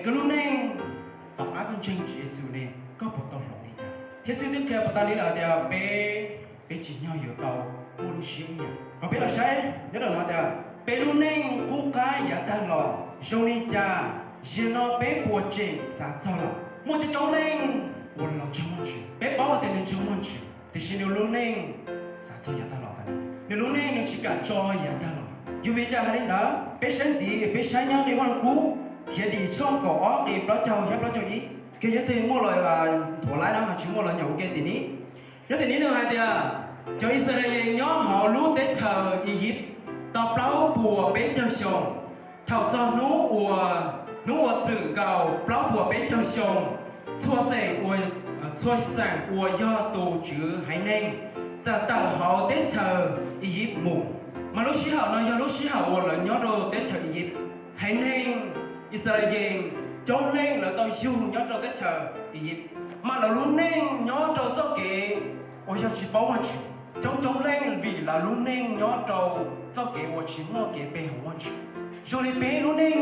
Koj lub neej tom qab koj ntseeg Tswv Yexus ne, koj puas tau hloov li cas? Thiab xib twb qhia puas tas li lawm tias peb, peb tsim nyog yuav tau muaj lub siab ib yam. Mas peb los saib nyob rau no tias peb lub neej qub qab yav tag los zoo li cas, ziag no peb puas tseem xav txog lawm? Muaj coob coob leej uas los ntseeg Vajtswv, peb paub hais tias nws ntseeg Vajtswv, tiam sis nws lub neej xav txog yav tag los tas li, nws lub neej nws tsis kam tso yav tag los. Yog vim li cas hais li ntawd? Peb saib ntxiv, peb saib nyob li Vaj Lug Kub Khiav Dim tshooj kaum ob nqe plaub caug thiab plaub caug ib. Ces yog leej twg muaj los nthuav laib no, ho tsis muaj los nyom ua ke tim ni. Nyob tim ni nws hais tias cov Yixalayees nyob hauv lub teb chaws Iziv tau plaub puas peb caug xyoo. Thaum txog hnub uas, hnub uas txwm nkaus plaub puas peb caug xyoo, txhua xeem uas, txhua xeem uas yog tus Tswv haiv neeg txawm tawm hauv teb chaws Iziv mus. Mas lub sij hawm no yog lub sij hawm uas lawv nyob rau teb chaws Iziv. Haiv neeg Yixalayees coob leej lawv tau yug nyob rau teb chaws Iziv, mas lawv lub neej nyob rau txoj kev uas yog tsis paub Vajtswv. Coob coob leej vim lawv lub neej nyob rau txoj kev uas tsis muaj kev pe hawm Vajtswv. Zoo li peb lub neej,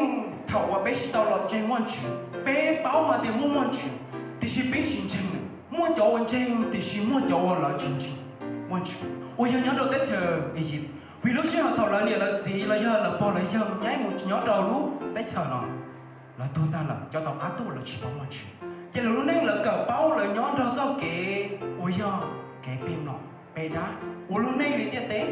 thaum uas peb tsis tau los ntseeg Vajtswv, peb paub hais tias muaj Vajtswv, tiam sis peb tsis ntseeg nws. Muaj cov uas ntseeg, tiam sis muaj cov uas lawv tsis ntseeg Vajtswv uas yog nyob rau teb chaws Iziv. Vim lub sij hawm thaum lawv niam lawv txiv los yog lawv pog lawv yawg nyaib mus nyob rau lub teb chaws no, lawv tuag tag lawm, cov tom qab tuaj lawv tsis paub Vajtswv. Ces lawv lub neej lawv kawm paub lawv nyob nrog txoj kev uas yog kev pe mlom pe dab ua lub neej li ntiaj teb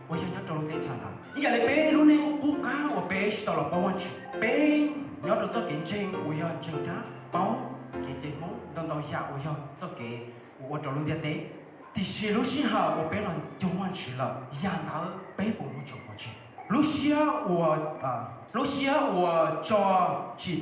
uas yog nyob rau lub teb chaws ntawd. Ib yam li peb lub neej qub qab uas peb tsis tau los paub Vajtswv, peb nyob rau txoj kev ntseeg uas yog ntseeg dab, paub kev cai Hmoob, ntau ntau yam uas yog txoj kev uas ua rau lub ntiaj teb. Tiam sis lub sij hawm uas peb los cuag Vajtswv lawm, yam ntawd peb puas muaj tsoom pov tseg? Lub siab uas, lub siab uas tso tsis,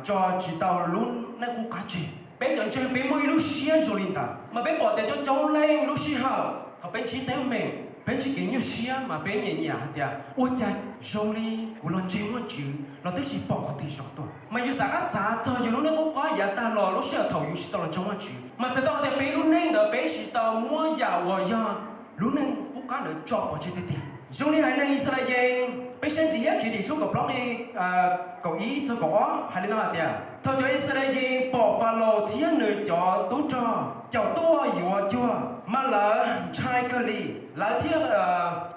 tso tsis tau lub neej qub qab tseg. Peb cov ntseeg peb muaj ib lub siab zoo li ntawd, mas peb pom tias coob coob leej lub sij hawm thaum peb ntsib teeb meem, peb ntsib kev nyuaj siab mas peb nyiam nyiam hais tias ua cas zoo li kuv los ntseeg Vajtswv los twb tsis pom qhov twg zoo tuaj. Mas yus xav qab xav txog yus lub neej qub qab yav tag los lub sij hawm thaum yus tsis tau los ntseeg Vajtswv, mas txhais tau tias peb lub neej ntawd peb tsis tau muab yam uas yog lub neej qub qab ntawd tso pov tseg tiag tiag. Zoo li haiv neeg Yixalayees, peb saib ntxiv Khiav Dim tshooj kaum plaub nqe kaum ib txog kaum ob hais li no hais tias, thaum cov Yixalayees pom Falaus thiab nws cov tub rog caum tuaj yuav cuag, mas lawv ntshai kawg li. Lawv thiaj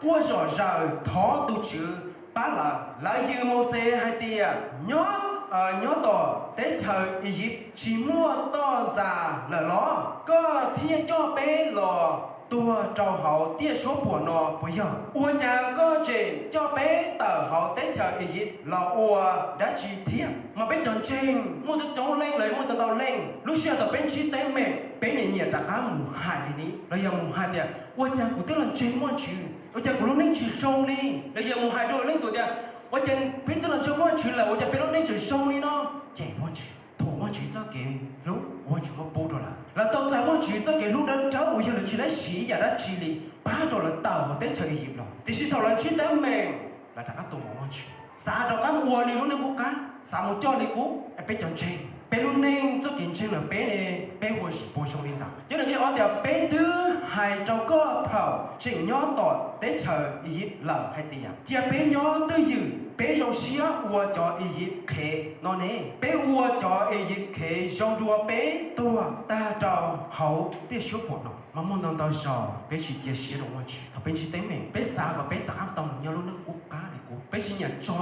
quaj zom zaws thov tus Tswv pab lawv. Lawv yws Mauxes hais tias, nyob, nyob tom teb chaws Iziv tsis muaj toj ntxas lawm los? Koj thiaj coj peb los tuag rau hauv tiaj suab puam no puas yog? Ua cas koj tseem coj peb tawm hauv teb chaws Iziv los ua dab tsi thiab? Mas peb cov ntseeg muaj coob coob leej los muaj ntau ntau leej, lub sij hawm thaum peb ntsib teeb meem peb nyiam nyiam rov qab mus hais li ni, los yog mus hais tias, ua cas kuv twb los ntseeg Vajtswv, ua cas kuv lub neej tsis zoo li? Los yog mus hais rau leej twg tias, ua cas peb twb los ntseeg Vajtswv lawm, ua cas peb lub neej tseem zoo li no? Cem Vajtswv, thuam Vajtswv txoj kev hlub uas Vajtswv muab pub rau lawv. Lawv tau txais Vajtswv txoj kev hlub dawb dawb uas yog lawv tsis dab siv ib yam dab tsi li pab rau lawv tawm hauv teb chaws Iziv los. Tiam sis thaum lawv ntsib teeb meem, lawv rov qab tuaj mus Vajtswv, xav rov qab mus ua li lub neej qub qab, xav mus coj li qub. Peb cov ntseeg, peb lub neej txoj kev ntseeg lawm peb ne, peb puas zoo li ntawd? Cov ntseeg ob tias, peb twb hais rau koj thaum tseem nyob tom teb chaws Iziv lawm hais tias, cia peb nyob twj ywm, peb zoo siab ua cov Iziv qhev no ne. Peb ua cov Iziv qhev zoo dua peb tuag tag rau hauv tiaj suab puam no. Mas muaj ntau ntau zaus peb tsis cia siab rau Vajtswv, thaum peb ntsib teeb meem peb xav kom peb rov qab tau mus nyob lub neej qub qab li qub, peb tsis nyiam tso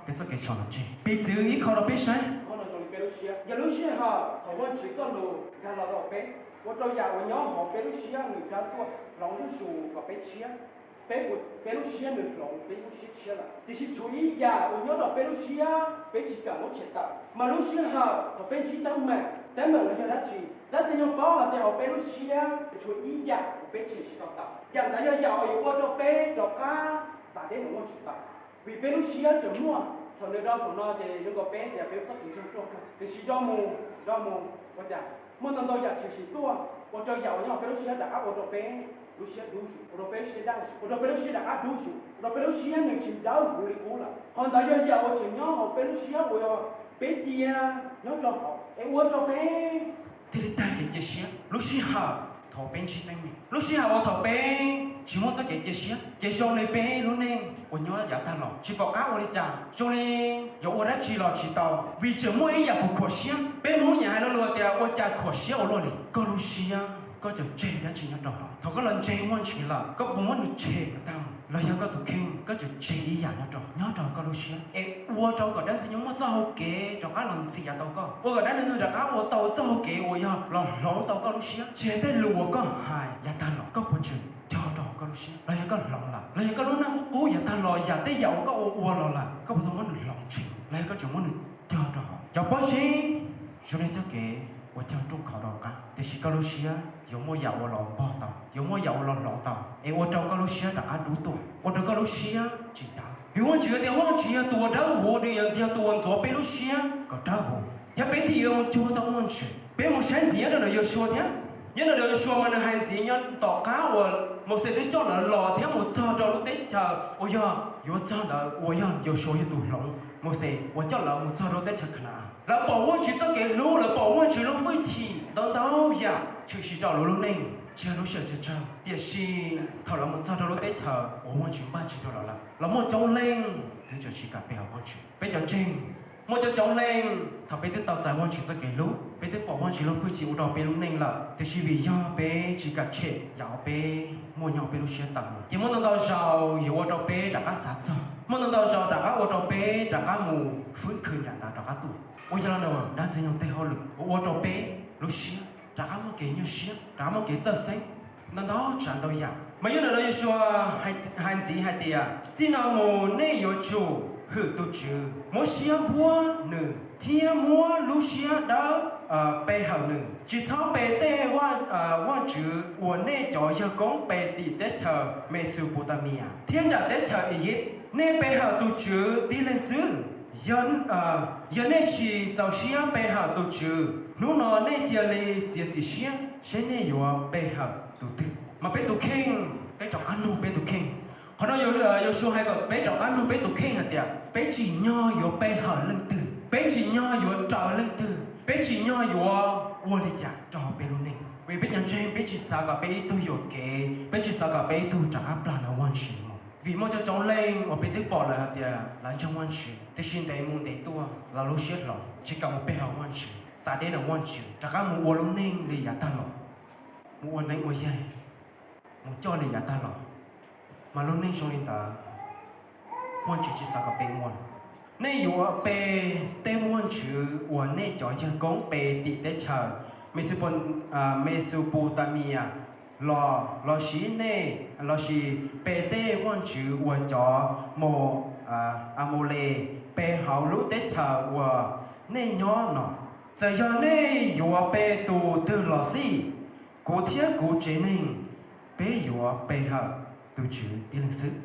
peb txoj kev tshoov no tseg. Piv txwv ib qho rau peb saib. Qhov no zoo li peb lub siab, yog lub sij hawm thaum Vajtswv txoj lus nkag los rau peb, ua rau yam uas nyob hauv peb lub siab nws nkag tuaj hloov zuj zus kom peb tshiab. Peb, peb lub siab nws hloov peb lub siab tshiab lawm, tiam sis tshuav ib yam uas nyob rau peb lub siab peb tsis kam muab tshem tawm. Mas lub sij hawm thaum peb ntsib teeb meem, teeb meem no yog dab tsi? Dab tsi yog paub hais tias hauv peb lub siab tshuav ib yam uas peb tshem tsis tau tawm, yam ntawd yog yam uas yuav ua rau peb rov qab txav deb mus Vajtswv tawm. Vim peb lub siab tseem muaj, thaum nws do saum no ces zoo nkaus peb tias peb txoj kev ntseeg ruaj kawg, tiam sis do mus do mus ua cas muaj ntau ntau yam tshwm sim tuaj ua rau yam uas nyob hauv peb lub siab rov qab ua rau peb lub siab dub zus, ua rau peb lub siab daj zus, ua rau peb lub siab rov qab dub zus, ua rau peb lub siab nws tsis dawb huv li qub lawm. Qhov ntawd yog yam uas tseem nyob hauv peb lub siab uas peb cia nyob rau hauv es ua rau peb thiaj li tag kev cia siab. Lub sij hawm thaum peb ntsib teeb meem, lub sij hawm uas thaum peb tsis muaj txoj kev cia siab, ces zoo li peb lub neej uas nyob yav tag los tsis pom qab ua li cas, zoo li yuav ua dab tsi los tsis tau, vim tseem muaj ib yam khuam siab. Peb Hmoob nyiam hais lo lus tias ua cas khuam siab ua luaj li. Koj lub siab koj tseem tseg dab tsi nyob rau hauv? Thaum koj los ntseeg Vajtswv lawm, koj puas muab nws tshem kom tag mus? Los yog koj tus kheej koj tseem tseg ib yam nyob rau, nyob rau koj lub siab es ua rau kom dab ntxwg nyoog muaj txoj hau kev rov qab los ntxias tau koj, ua kom dab ntxwg nyoog rov qab ua tau txoj hau kev uas yog los hloov tau koj lub siab? Tseg tej lus uas koj hais yav tag los, koj puas tseem cog rau hauv koj lub siab? Los yog koj hloov lawm? Los yog koj lub neej qub qub yav tag los, yam tej yam uas koj ua ua los lawm, koj puas tau muab nws hloov tseg? Los yog koj tseem muab nws cog rau hauv? Cov pob zeb zoo li txoj kev uas cog rooj khov rau qab, tiam sis koj lub siab yuav muaj yam uas los npog tau, yuav muaj yam uas los hloov tau, es ua rau koj lub siab rov qab dub tuaj, ua rau koj lub siab tsis dawb. Vim Vajtswv tias Vajtswv yog tus uas dawb huv, nws yog tus uas ntxuav peb lub siab kom dawb huv, thiab peb thiaj yuav mus cuag tau Vajtswv. Peb mus saib ntxiv nyob rau ntawm Yausuas thiab. Nyob rau ntawm Yausuas mas nws hais ntxiv nyob tom qab uas Mauxes twb coj lawv los thiab mus txog rau lub teb chaws uas yog yuav txog ntawd uas yog Yausuas yog tus hloov Mauxes uas coj lawv mus txog rau teb chaws Khana-as. Lawv pom Vajtswv txoj kev hlub, lawv pom Vajtswv lub hwj chim ntau ntau yam tshwm sim rau lawv lub neej, tsis yog lub sij hawm tsawg tsawg. Tiam sis thaum lawv mus txog rau lub teb chaws uas Vajtswv npaj tseg rau lawv lawm, lawv muaj coob leej twb tseem tsis kam pe hawm Vajtswv. Peb cov ntseeg muaj coob coob leej, thaum peb twb tau txais Vajtswv txoj kev hlub, peb twb pom Vajtswv lub hwj chim ua rau peb lub neej lawm, tiam sis vim yog peb tsis kam tshem yam uas peb muaj nyob peb lub siab tawm mus, ces muaj ntau ntau zaus yuav ua rau peb rov qab xav txog, muaj ntau ntau zaus rov qab ua rau peb rov qab mus fwb khwv nram ntawd rov qab tuaj. Uas yog li ntawd dab ntxwg nyoog tej hauj lwm uas ua rau peb lub siab rov qab muaj kev nyuaj siab, rov qab muaj kev txawj xeeb, ntau ntau tsav ntau yam. Mas nyob ntawm no Yausuas hais ntxiv hais tias, txij no mus nej yuav tsum hwm tus Tswv, muab siab npuab nws thiab muab lub siab dawb pe hawm nws. Tsis txhob pe tej vaj tswv uas nej cov yawg koob pe tim teb chaws Mexupotamias thiab nram teb chaws Iziv. Nej pe hawm tus Tswv tib leeg xwb. Yog nej tsis txaus siab pe hawm tus Tswv, hnub no nej cia li txiav txim siab seb nej yuav pe hawm tus twg. Mas peb tus kheej, peb rov qab nug peb tus kheej. Qhov no Yausuas hais kom peb rov qab nug peb tus kheej hais tias, peb tsim nyog yuav pe hawm leej twg? Peb tsim nyog yuav raws leej twg? Peb tsim nyog yuav ua li cas rau hauv peb lub neej? Vim peb cov ntseeg peb tsis xav kom peb ib tug yuam kev, peb tsis xav kom peb ib tug rov qab plam ntawm Vajtswv mus. Vim muaj coob coob leej uas peb twb pom lawm hais tias lawv ntseeg Vajtswv, tiam sis ntev mus ntev tuaj lawv lub siab hloov, tsis kam mus pe hawm Vajtswv, xav deb ntawm Vajtswv, rov qab mus ua lub neej li yav tag los, mus ua neeb ua yaig, mus coj li yav tag los. Mas lub neej zoo li ntawd, Vajtswv tsis xav kom peb ua. Nej yuav pe tej vaj tswv uas nej cov yawg koob pe tim teb chaws Mexupo- Mexupotamias los, lossis nej, lossis pe tej vaj tswv uas cov Mo- Amaules pe hauv lub teb chaws uas nej nyob no. Txawm yog nej yuav pe tus twg los xij, kuv thiab kuv tsev neeg, peb yuav pe hawm tus Tswv tib leeg xwb.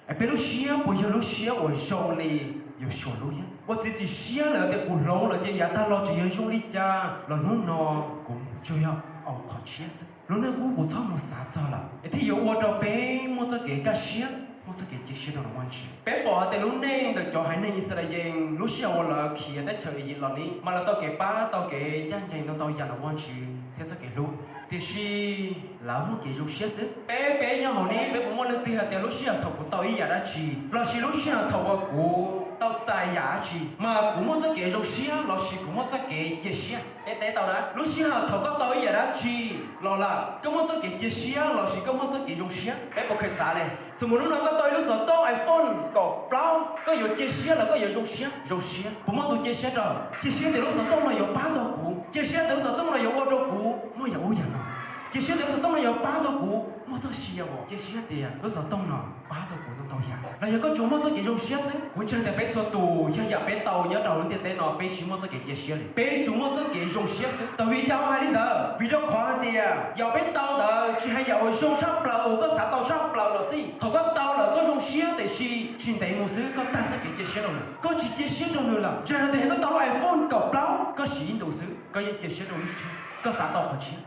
Es peb lub siab puas yog lub siab uas zoo li Yausuas lub thiab? Ua txiav txim siab lawm tias kuv hloov lawm ces yav tag los tseem yuav zoo li cas los hnub no kuv tsuas yog ua qhov tshiab xwb. Lub neej qub kuv txhob mus xav txog lawm, es thiaj yuav ua rau peb muaj txoj kev kaj siab, muaj txoj kev cia siab rau Vajtswv. Peb pom hais tias lub neej ntawm cov haiv neeg Yixalayees lub sij hawm uas lawv khiav teb chaws Iziv los ni, mas lawv tau kev pab tau kev ncaj ncees ntau ntau yam ntawm Vajtswv thiab txoj kev hlub, tiam sis lawv muaj kev zoo siab xwb. Peb, peb nyob hauv ni, peb puas muaj leej twg hais tias lub sij hawm thaum kuv tau ib yam dab tsi, lossis lub sij hawm thaum uas kuv tau txais yam dab tsi mas kuv muaj txoj kev zoo siab lossis kuv muaj txoj kev cia siab? Peb teb tau na, lub sij hawm thaum koj tau ib yam dab tsi los lawm, koj muaj txoj kev cia siab lossis koj muaj txoj kev zoo siab? Peb puas kheev xav li? Xws mus hnub no koj tau ib lub xov tooj iPhone kaum plaub, koj yuav cia siab los koj yuav zoo siab? Zoo siab. Puas muaj tus cia siab rau? Cia siab tias lub xov tooj no yuav pab tau kuv, cia siab tias lub xov tooj no yuav ua rau kuv muaj yam ub yam no, cia siab tias lub xov tooj no yuav pab tau kuv muaj txoj sia, cia siab tias lub xov tooj no pab tau kuv ntau ntau yam. Los yog koj tsuas muaj txoj kev zoo siab xwb? Kuv ntseeg tias peb txhua tus yog yam peb tau nyob rau hauv lub ntiaj teb no peb tsis muaj txoj kev cia siab li, peb tsuas muaj txoj kev zoo siab xwb. Tau vim cas hais li ntawd? Vim rau qhov hais tias yam peb tau ntawd tsis hais yam uas zoo tshaj plaws uas koj xav tau tshaj plaws los xij. Thaum koj tau lawm koj zoo siab tiam sis tsis ntev mus xwb koj tag txoj kev cia siab rau nws, koj tsis cia siab rau nws lawm. Ntseeg tias yog koj tau lub iPhone kaum plaub, koj siv ib ntus xwb koj yeej cia siab rau lub tshiab, koj xav tau qhov tshiab,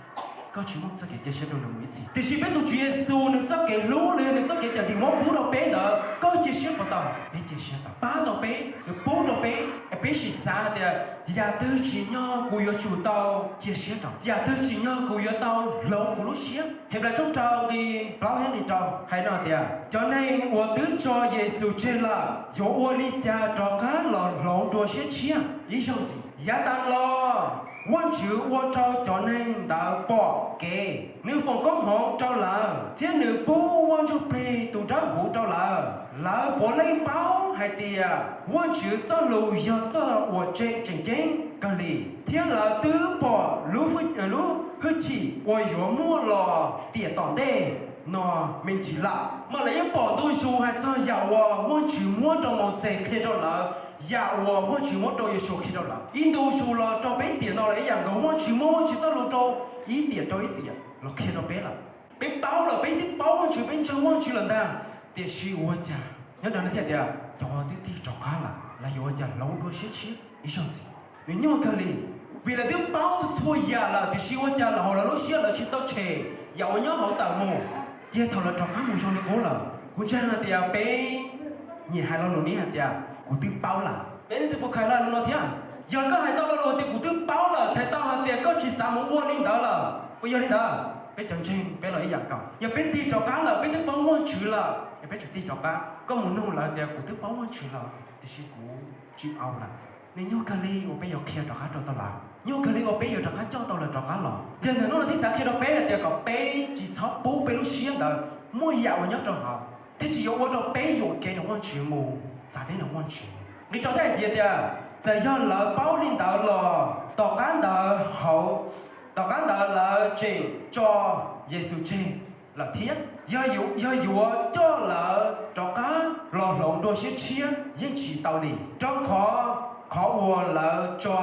koj tsis muaj txoj kev cia siab rau nws mus ib txhis. Tiam sis peb tus Tswv Yexus nws txoj kev hlub los yog nws txoj kev cawm dim muab pub rau peb ntawd, koj cia siab puas tau? Peb cia siab tau, pab tau peb. Nws pub rau peb, peb sim xav hais tias yam twg tsim nyog kuv yuav tsum tau cia siab rau, yam twg tsim nyog kuv yuav tau hloov kuv lub siab. Henplais tshooj rau nqi plaub thiab nqi rau hais no tias, cov neeg uas twb tso Yexus tseg lawm yuav ua li cas rov qab los hloov dua siab tshiab ib zaug ntxiv? Yav tas los, Vajtswv ua rau cov neeg ntawd pom kev, nws foom koob hmoov rau lawv, thiab nws pub Vaj Ntsuj Plig tus Dawb Huv rau lawv. Lawv puav leej paub hais tias Vajtswv txoj lus yog txoj uas tseem tseem ceeb kawg li, thiab lawv twb pom lub hwj chim uas yuav muaj los tiam tom ntej no me ntsis lawm. Mas lawv yeej pom ntu zus hais txog yam uas Vajtswv muab rau Mauxes qhia rau lawv, yam uas Vajtswv muab rau Yexus qhia rau lawv. Ib ntu zus los rau peb tiam no los ib yam nkaus, Vajtswv muab Vajtswv txoj lus rau ib tiam rau ib tiam los qhia rau peb lawm. Peb paub lawm, peb twb paub Vajtswv, peb ntseeg Vajtswv lawm ntag, tiam sis ua cas nyob no thiaj tias cov twb tig rov qab lawm, lawv yuav ua cas hloov dua siab tshiab ib zaug ntxiv? Nws nyuaj kawg li, vim lawv twb paub txhua yam lawm, tiam sis ua cas lawv hauv lawv lub siab lawv tsis tau tshem yam uas nyob hauv tawm mus, ces thaum lawv rov qab mus zoo li qub lawm. Kuv ntseeg hais tias peb nyiam hais lo lus ne hais tias kuv twb paub lawm. Peb leej twg puas khaws lo lus no thiab? Yog koj hais tau lo lus tias kuv twb paub lawm, txhais tau hais tias koj tsis xav mus ua li ntawd lawm. Puas yog li ntawd? Peb cov ntseeg peb los ib yam nkaus, yog peb tig rov qab lawm, peb twb paub Vajtswv lawm, yog peb tseem tig rov qab, koj mus nug lawv tias kuv twb paub Vajtswv lawm, tiam sis kuv tsis au lawm. Nws nyuaj kawg li uas peb yuav qhia rov qab rau tau lawv, nyuaj kawg li uas peb yuav rov qab coj tau lawv rov qab los. Yog ntawm no los thiaj xav qhia rau peb hais tias kom peb tsis txhob pub peb lub siab ntawd muaj yam uas nyob rau hauv, thiaj tsis yuav ua rau peb yuam kev rau Vajtswv mus txav deb rau Vajtswv. Nqi rau thiaj hais tias, txawm yog lawv paub li ntawd los tom qab ntawd hauv, tom qab ntawd lawv tseem tso Yexus tseg lawm thiab. Yog yuav coj lawv rov qab los hloov dua siab tshiab yeej tsis tau li, rau qhov qhov uas lawv tso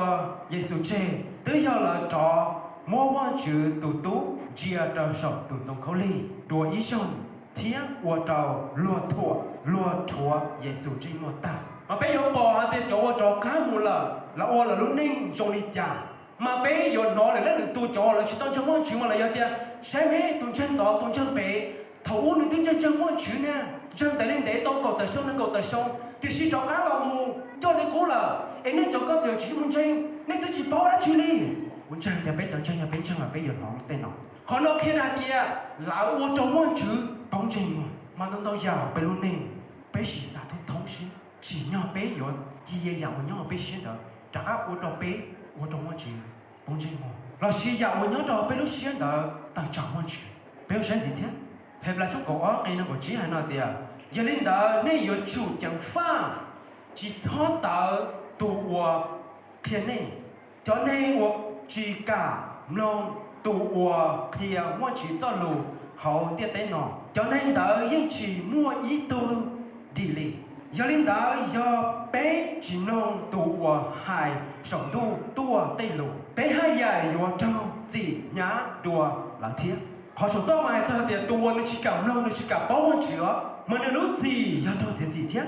Yexus tseg twb yog lawv rov muab Vajtswv tus Tub ntsia rau saum tus ntoo khaub lig dua ib zaug thiab ua rau luag thuam luag rhuav Yexus ntsej muag tag. Mas peb yuav pom hais tias cov uas rov qab mus lawm, lawv ua lawv lub neej zoo li cas. Mas peb yuav hnov lawm leej lwm tus cov uas lawv tsis tau ntseeg Vajtswv mas lawv yuav tias, saib me tus ntseeg tod tus ntseeg pem, thaum ub nws twb ntseeg ntseeg Vajtswv na, ntseeg ntev li ntev tau kaum tawm xyoo nees nkaum tawm xyoo, tiam sis rov qab los mus ncaj li qub lawm es nej cov koj txawm tsis mus ntseeg, nej twb tsis paub dab tsi li. Kuv ntseeg tias peb cov ntseeg yog peb ntseeg mas peb yuav hnov tej no. Qhov no qhia hais tias lawv ua rau Vajtswv poob ntsej muag. Mas ntau ntau yam peb lub neej, peb sim xav thoob thoob siab, tsim nyog peb yuav cia yam uas nyob hauv peb siab ntawd rov qab ua rau peb, ua rau Vajtswv poob ntsej muag, los sis yam uas nyob rau peb lub siab ntawd tawm tsam Vajtswv. Peb ua saib ntxiv thiab. Henplais tshooj kaum ob nqi nees nkaum tsib hais no tias, yog li ntawd nej yuav tsum ceev faj, tsis txhob tawv tus uas qhia nej. Cov neeg uas tsis kam mloog tus uas qhia Vajtswv txoj lus hauv ntiaj teb no, cov neeg ntawd yeej tsis muaj ib tug dim li. Yog li ntawd, yog peb tsis mloog tus uas hais saum ntuj tuaj tej lus, peb haj yam yuav raug txim hnyav dua lawv thiab. Qhov saum toj mas hais txog tias tus uas nws tsis kam mloog, nws tsis kam paub Vajtswv os, mas nws lub txim yog raug txiav txim thiab.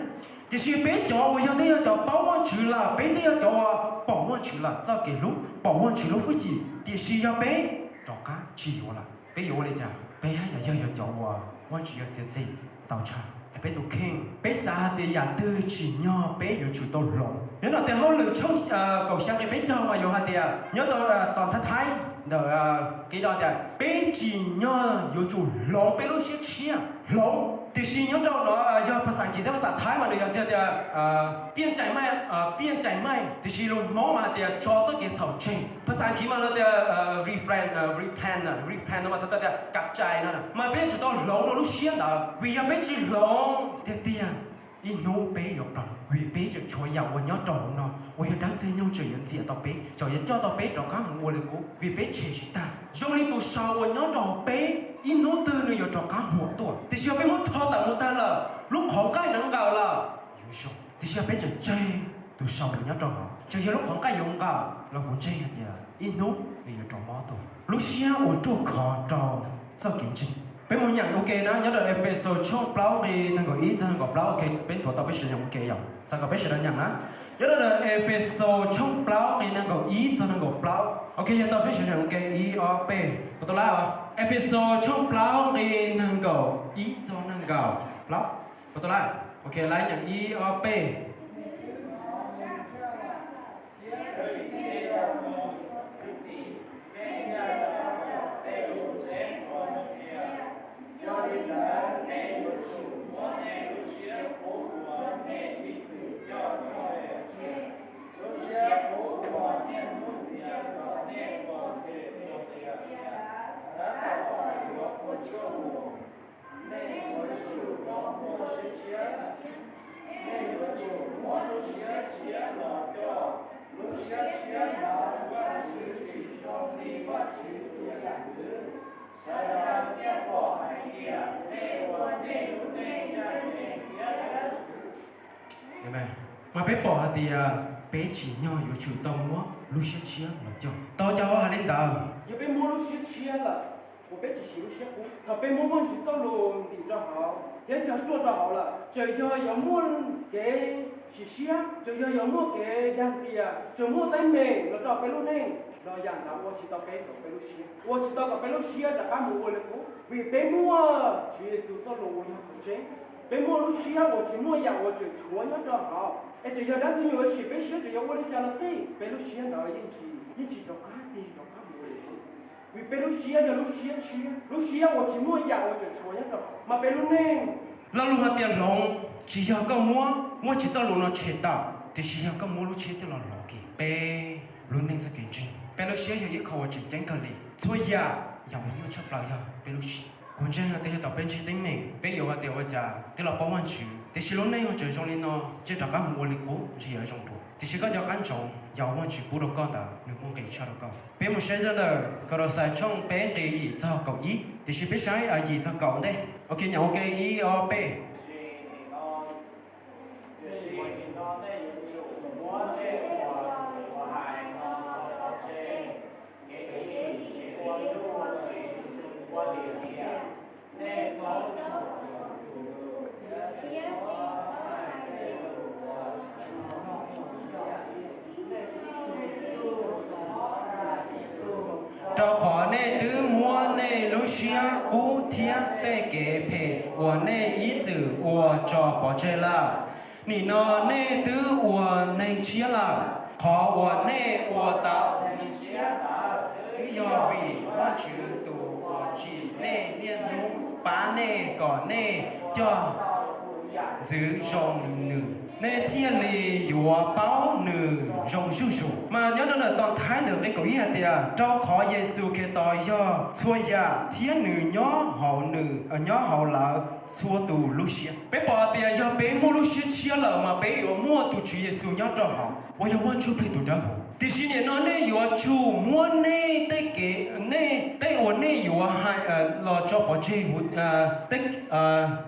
Tiam sis peb cov uas yog twb yog cov paub Vajtswv lawm, peb twb yog cov uas pom Vajtswv lawm txoj kev hlub, pom Vajtswv lub hwj chim, tiam sis yog peb rov qab tsis yuav lawm, peb yuav ua li cas? Peb haj yam yog yuav cov uas Vajtswv yuav txiav txim tau tshaj. Es peb tus kheej, peb xav hais tias yam twg tsim nyog peb yuav tsum tau hloov. Nyob rau tes hauj lwm tshooj kaum xya nqi peb caug mas yuav hais tias nyob rau tom Thaib Thaib ntawm qib no tias peb tsim nyog yuav tsum hloov peb lub siab tshiab, hloov. Tiam sis nyob rau no yog phas xas Kiv thiab phas xas Thaib mas nws yog tias เปลี่ยนใจใหม่, เปลี่ยนใจใหม่, tiam sis lus Hmoob mas hais tias tso txoj kev txhaum tseg. Phas xas Kiv mas lawv tias refrain, repent, repent no mas txhais tau tias kam cai no. Mas peb yuav tsum tau hloov rau lub siab ntawd, vim yog peb tsis hloov tiag tiag, ib hnub peb yuav ploog, vim peb tseem tshuav yam uas nyob rau hauv no uas yog dab ntxwg nyoog tseem yuav ntxias tau peb, tseem yuav coj tau peb rov qab mus ua li qub, vim peb tshem tsis tag. Zoo li tus sau uas nyob rau hauv peb, ib hnub twg nws yuav rov qab huam tuaj, tiam sis yog peb muab rho tawm mus tag lawm, lub qhov nqaij no nqawm lawm, yuav zoo. Tiam sis yog peb tseem tseg tus sau uas nyob rau hauv, tseem yog lub qhov nqaij yuav nqawm los kuv ntseeg hais tias ib hnub nws yuav rov mob tuaj. Lub siab uas ruaj khov rau txoj kev ntseeg. Peb mus nyeem ua ke na, nyob rau Efexus tshooj plaub nqi nees nkaum ib txog nees nkaum plaub. Ok, peb nthuav tau peb sawv daws nyeem ua ke yom, xav kom peb sawv daws nyeem na. Nyob rau Efexus tshooj plaub nqi nees nkaum ib txog nees nkaum plaub. Ok, yog tau peb sawv daws nyeem ua ke, ib ob peb, puas tau lawm os? Efexus tshooj plaub nqi nees nkaum ib txog nees nkaum plaub, puas tau lawm? Ok, lawv nyeem ib ob peb. Mas peb pom hais tias peb tsim nyog yuav tsum tau muab lub siab tshiab los cog. Tau cas ua hais li ntawd? Yog peb muab lub siab tshiab lawm, uas peb tsis siv lub siab qub, thaum peb muab Vajtswv txoj lus ntim rau hauv thiab cog ruaj rau hauv lawm, txawm yog yuav muaj kev sim siab, txawm yog yuav muaj kev dag ntxias, txawm muaj teeb meem los rau peb lub neej los yam ntawd ua tsis tau peb kom peb lub siab, ua tsis tau kom peb lub siab rov qab mus ua li qub, vim peb muaj Tswv Yexus txoj lus uas yog qhov tseeb. Peb muaj lub siab uas tsis muaj yam uas tseem tshuav nyob rau hauv, es txawm yog dab ntxwg nyoog yuav sim peb siab, txawm yuav ua li cas los xij, peb lub siab ntawd yeej tsis, yeej tsis rov qab tig rov qab mus li qub, vim peb lub siab yog lub siab tshiab, lub siab uas tsis muaj yam uas tseem tshuav nyob rau hauv. Mas peb lub neej, lo lus hais tias hloov, tsis yog koj muab Vajtswv txoj lus no tshem tawm, tiam sis yog koj muab lub siab coj los hloov kiag peb lub neej txoj kev ntseeg. Peb lub siab yog ib qho uas tseem ceeb kawg li. Txhua yam, yam uas nyuaj tshaj plaws yog peb lub siab. Kuv ntseeg hais tias yog thaum peb ntsib teeb meem, peb yuav hais tias ua cas twb los paub Vajtswv, tiam sis lub neej ho tseem zoo li no, ntshe rov qab mus ua li qub ntshe yuav zoo dua. Tiam sis koj nco qab ntsoov, yam uas Vajtswv pub rau koj ntawd nws muaj nqis tshaj rau koj. Peb mus saib sawv daws Kaulauxais tshooj peb nqe yim txog kaum ib, tiam sis peb saib yim txog kaum ntej. Ok, nyeem ua ke, ib ob peb. Rau qhov nej twb muab nej lub siab qub thiab tej kev phem uas nej ib txwm ua tso pov tseg lawm. Nim no nej twb ua neeg tshiab lawm. Qhov uas nej ua tau neeg tshiab ntawd twb yog vim Vajtswv tus uas tsim nej niaj hnub pab nej kom nej coj ntxwv zoo li nws, nej thiaj li yuav paub nws zoo zuj zus. Mas nyob rau ntawm tos Thaib ntawm nqe kaum ib hais tias, rau qhov Yexus Khetos yog txhua yam thiab nws nyob hauv nws, nyob hauv lawv txhua tus lub siab. Peb pom tias yog peb muaj lub siab tshiab lawm mas peb yuav muaj tus Tswv Yexus nyob rau hauv uas yog Vaj Ntsuj Plig tus dawb huv. Tiam sis nim no nej yuav tsum muab nej tej kev, nej tej uas nej yuav hais los tso pov tseg, tej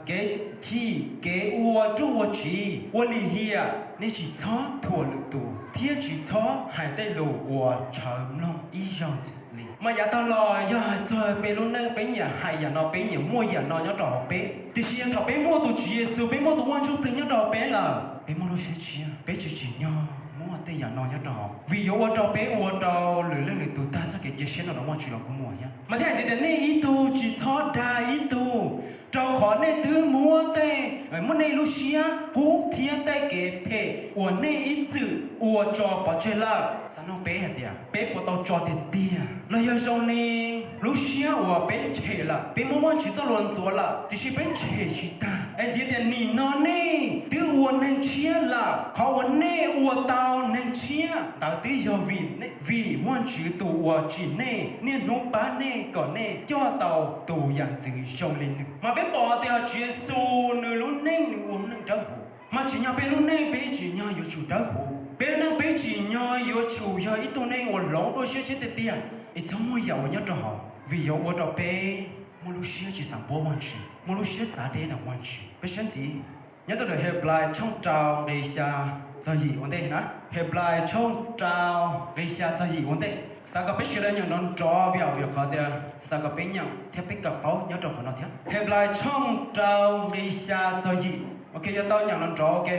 kev chim, kev ua ruj ua tsiv, ua lim hiam, nej tsis txhob thuam lwm tus thiab tsis txhob hais tej lus uas tshawv mloog ib zaug li. Mas yav tag los yog hais txog peb lub neej, peb nyiam hais yam no, peb nyiam muaj yam no nyob rau hauv peb. Tiam sis yog thaum peb muaj tus Tswv Yexus, peb muaj tus Vaj Ntsuj Plig nyob rau hauv peb lawm, peb muaj lub siab tshiab, peb tsis tsim nyog muaj tej yam no nyob rau hauv, vim yuav ua rau peb ua rau lwm leej lwm tus tag txoj kev cia siab no rau Vajtswv los kuj muaj thiab. Mas thiaj hais tias nej ib tug tsis txhob dag ib tug, rau qhov nej twb muab tej, muab nej lub siab qub thiab tej kev phem uas nej ib txwm ua tso pov tseg lawm. Xav nug peb hais tias peb puas tau tso tiag tiag, los yog zoo li lub siab uas peb tshem lawm, peb muab Vajtswv txoj lus ntxuav lawm tiam sis peb tshem tsis tag. Es txiv tias nim no nej twb ua neeg tshiab lawm, qhov uas nej ua tau neeg tshiab ntawd twb yog vim, vim Vajtswv tus uas tsim nej niaj hnub pab nej kom nej coj tau tus yam ntxwv zoo li nws. Mas peb pom tias Tswv Yexus nws lub neej nws ua neeg dawb huv. Mas tsim nyog peb lub neej peb tsim nyog yuav tsum dawb huv. Peb lub neej peb tsim nyog yuav tsum yog ib tug neeg uas hloov dua siab tshiab tiag tiag, es txhob muaj yam uas nyob rau hauv, vim yuav ua rau peb muaj lub siab tsis xav npuab Vajtswv, muaj lub siab txav deb ntawm Vajtswv. Peb saib ntxiv, nyob rau ntawm Henplais tshooj rau nqe xya txog yim ua ntej na. Henplais tshooj rau nqe xya txog yim ua ntej. Xav kom peb sawv daws nyeem nrov nrov vim, vim qhov tias xav kom peb nyeem thiab peb kawm paub nyob rau qhov no thiab. Henplais tshooj rau nqe xya txog yim. Ok, yog tau nyeem nrov nrov, ok.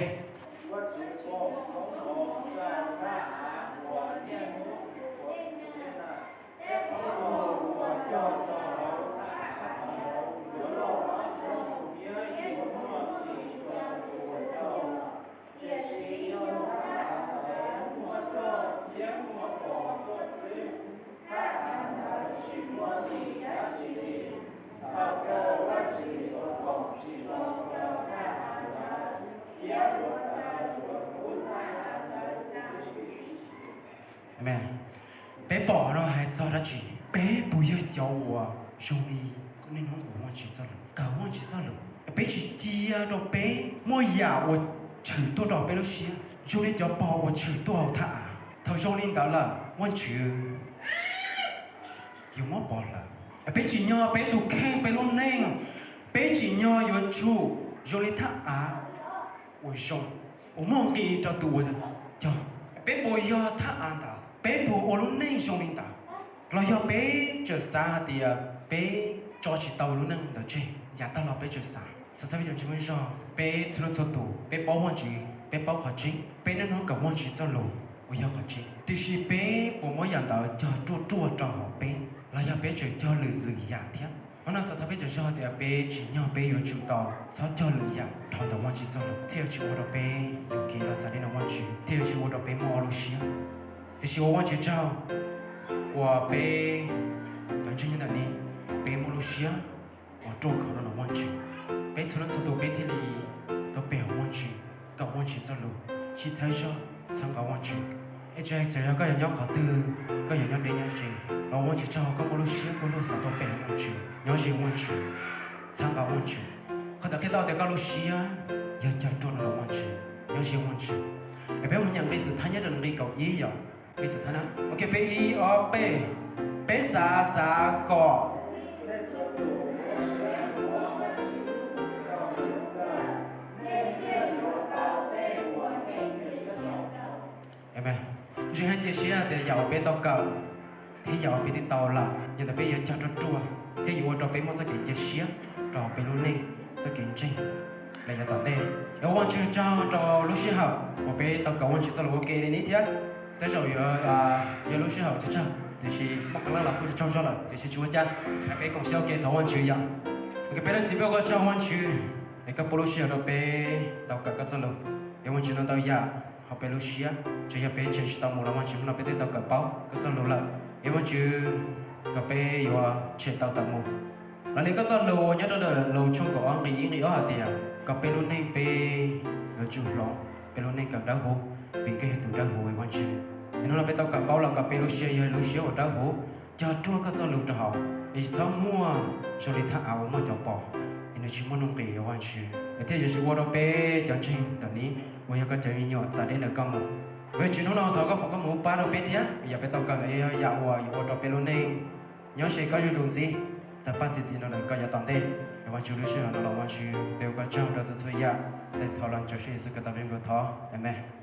Peb pom no hais txog dab tsi? Peb puas yog cov uas zoo li niaj hnub ua Vajtswv txoj lus, kawm Vajtswv txoj lus? Peb tsis cia rau peb muaj yam uas tshwm tuaj rau peb lub siab zoo li cov pog uas tshwm tuaj hauv thaj av. Thaum zoo li ntawd lawm, Vajtswv yuav muab pov hlawv. Peb tsim nyog peb tus kheej, peb lub neej Peb tsim nyog yuav tsum zoo li thaj av uas zoo, uas muaj nqis rau tus uas cog. Peb puas yog thaj av ntawd? Peb puas ua lub neej zoo li ntawd? Los yog peb tseem xav hais tias peb tso tsis tau lub neej ntawd tseg, yav tag los peb tseem xav? Xav txog peb cov ntseeg muaj zog, peb txhua leej txhua tus peb paub Vajtswv, peb paub qhov tseeb, peb niaj hnub kawm Vajtswv txoj lus uas yog qhov tseeb, tiam sis peb puas muab yam ntawd cog ruaj ruaj rau hauv peb, los yog peb tseem cog lwm lwm yam thiab? Hnub no xav txog peb cov zog tias peb tsim nyog peb yuav tsum tau txhob cog lwm yam dhau ntawm Vajtswv txoj lus thiaj yuav tsis ua rau peb yuam kev los txav deb ntawm Vajtswv, thiaj yuav tsis ua rau peb muaj ua lub siab. Tiam sis ua Vajtswv tsaug uas peb cov ntseeg nyob ntawm no, peb muaj lub siab uas ruaj khov rau ntawm Vajtswv. Peb txhua leej txhua tus peb thiaj li tau pe hawm Vajtswv, tau Vajtswv txoj lus, sib txhawb zog txhawb nqa Vajtswv. Es tsis hais txawm yog koj yuav nyob qhov twg, koj yuav nyob deb nyob ze, los ua Vajtswv tsaug koj muaj lub siab koj luag xav tau pe hawm Vajtswv, nyob ze Vajtswv, txhawb nqa Vajtswv. Qhov ntawd qhia tau tias koj lub siab yog cog ruaj rau ntawm Vajtswv, nyob ze Vajtswv. Es peb mus nyeem nqi xwm thab nyob rau nqi kaum ib yom. Nqi xwm thab na, ok, peb ib ob peb. Peb xav xav kom Amen. Ntseeg thiab cia siab tias yam uas peb tau kawm thiab yam uas peb twb tau lawm, yog ntawd peb yuav cog ruaj ruaj thiab yuav ua rau peb muaj txoj kev cia siab rau peb lub neej, txoj kev ntseeg los yav tom ntej. Yuav ua Vajtswv tsaug rau lub sij hawm uas peb tau kawm Vajtswv txoj lus ua ke li no thiab. Tej zaum yuav yog lub sij hawm tsawg tsawg, tiam sis muaj qee leej los kuj tsaug zog lawm, tiam sis tsis ua cas, peb koom siab ua ke thov Vajtswv yom. Ok, peb leej txiv, peb ua koj tsaug Vajtswv, es koj pub lub sij hawm rau peb tau kawm koj txoj lus. Es Vajtswv, no ntau yam hauv peb lub siab, tsuas yog peb tseg tsis tau mus los Vajtswv, hnub no peb twb tau kawm paub koj txoj lus lawm. Es Vajtswv, kom peb yuav tshem tau tawm mus. Los li koj txoj lus nyob rau ntawm Loos tshooj kaum ob nqi ib nqi ob hais tias kom peb lub neej peb yuav tsum hloov, peb lub neej kom dawb huv, vim koj yog tus dawb huv Vajtswv. Es hnub no peb tau kawm paub los kom peb lub siab yog lub siab uas dawb huv, cog ruaj koj txoj lus rau hauv, es tsis txhob muaj zoo li thaj av uas muaj cov pos, es nws tsis muaj nuj nqis Vajtswv, es thiaj yuav tsis ua rau peb cov ntseeg ntawm no uas yog koj cov me nyuam txav deb ntawm koj mus. Vajtswv, hnub no thov koj foom koj mus pab rau peb thiab, yam peb tau kawm no yog yam uas yuav ua rau peb lub neej nyob ze koj zuj zus ntxiv, tawg paj txi txiv rau ntawm koj yav tom ntej. Es Vajtswv, lub sij hawm no los Vajtswv, peb ua koj tsaug rau txhua txhua yam, tej thov los ntawm Yexus Khetos peb ua thov, Amen.